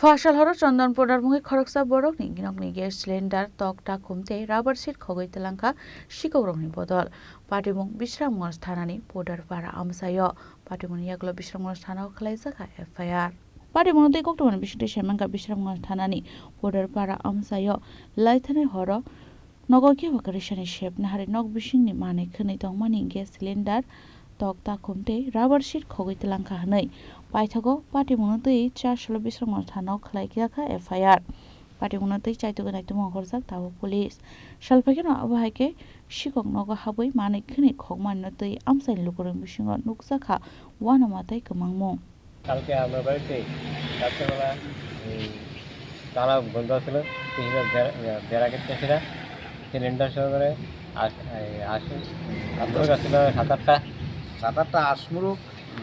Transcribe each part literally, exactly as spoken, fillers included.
Phasal horo Chondon Podar mungwi khoroksa borokni nokni gas cylinder, tok takhum tei rubber sheet khogwi twlangkha sikokrokni bodol. Patimung Bisramganj thanani Podar para amchaio. Patimungni yagulo Bisramganj thanao khwlaijakha F I R. Patimungno tei koktwmani bisingtwi saimankha Bisramganj thanani Podar para amchaio laithanai horo nogo kebo karisani sep nahari nok bisingni manwi khwnwi tongmani gas cylinder, tok takhum tei rubber sheet khogwi twlangkha hwnwi paithago patimungno twi char salo Bisramganj thanao khwlai kha F I R. Patimungno twi chaitugwi naitukmung horjak tabuk police. Salphaikhe no abo hai khe sikok nogo habwi manwi khwnwi khokmani no twi amchaini lukurokni bisingo nukjakha uanama tei kwmangmung. কালকে আমার বাড়িতে রাত্রেবেলা এই তালা বন্ধ ছিল, কিছু বেড়া, বেড়া কেটে ছিল, সিলিন্ডার সহকারে আস-, এই আসে, আটমুরুক আসছিল সাত আটটা। সাত আটটা আটমুরুক,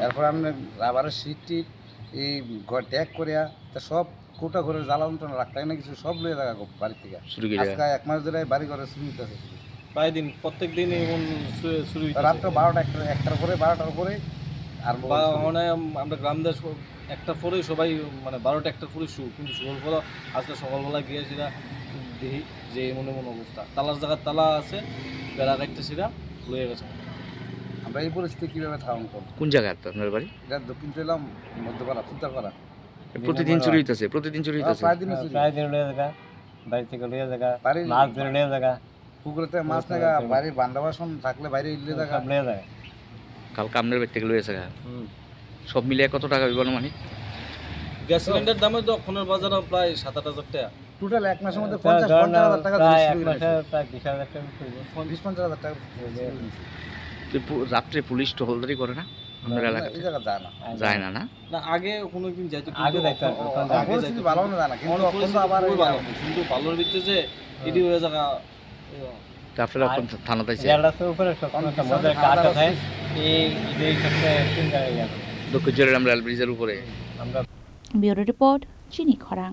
এরপর আমরা রাবারের শিট টিট, এই ঘর ডেক করিয়া, তা সব কোটা করে জ্বালানো টানো রাখতে হয় না কিছু, সব লয়ে জায়গা বাড়ি থেকে। চুরি করে। আজকে এক মাস ধরে বাড়ি ঘরে চুরি হইতেছে। প্রায় দিন, প্রত্যেক দিন এমন চুরি, চুরি হইতেছে। রাত্রে বারোটা, একটা, একটার পরে, বারোটার পরে আরম্ভ বা করে চুরি। মানে আম-, আমরা গ্রাম দেশ একটা পরেই সবাই, মানে, বারোটা একটার পরে শুরু, কিন্তু সকালবেলা, আজকে সকালবেলা গিয়েছিলাম, দেখি যে এমন এমন অবস্থা, তালার জায়গায় তালা আছে, বেড়া কাটতে সেটা লয়ে গেছে। আমরা এই পরিস্থিতি কিভাবে ধারণ করবো? কোন জায়গায় আপনার বাড়ি? এটা দক্ষিণ চৈলাম, মধ্যপাড়া, ফুলতারপাড়া। প্রতিদিন চুরি হইতাছে, প্রতিদিন চুরি হ্যাঁ, হইতাছে। প্রায় দিনই চুরি। প্রায় দিন লয়ে জায়গা, বাড়ি থেকে লয়ে জায়গা, বাড়ির মাছ ধরে লয়ে জায়গা। পুকুরেতে মাছ পুকুরেতে নেগা, মাছ। বাড়ির বান্ডা বাসন থাকলে বাইরে ইলে জায়গা। সব লয়ে জায়গা। কালকে আপনার বাড়ি থেকে লয়ে জায়গা। হুম। সব মিলিয়ে কত টাকা হইব আনুমানিক? গ্যাস সিলিন্ডার দামে তো এখনের বাজারে প্রায় সাত আট হাজার টাকা। টোটাল এক মাসের মধ্যে তা পঞ্চাশ, ধরেন পঞ্চাশ হাজার টাকা প্রায় জিনিস এক চুরি মাসে হয়েছে। প্রায় বিশ হাজার টাকা চুরি হয়েছে। বিশ পঞ্চাশ হাজার টাকা চুরি হয়েছে। তো পু-, রাত্রে পুলিশ টহলদারি করে না আপনার না, না, এলাকাতে? এই জায়গা যায় না। যায় না, না? না, আগে কোনোদিন যাইতো, আগে কিন্তু যাইতো, অ-, অ-, অখন আগে পরিস্থিতি যাইতো, ভালো কিন্তু না, না, কিন্তু অখন অখন তো পরিস্থিতি আবার খুবই এই ভালো। কিন্তু ভালোর ভিতরে যে হ্যাঁ। এডি হয়ে যাওয়া, তো আপনারা আর এখন থানাতে আইছেন? জেলা তো উপরে সব এখন সময় কিছু মজার আলাদা কাজ আছে। আছে। এই, এই সপ্তাহে তিন জায়গায় গেল। দক্ষিণ চুরিগ্রাম রেল ব্রিজের উপরে। আমরা ব্যুরো রিপোর্ট, চিনি খরাং।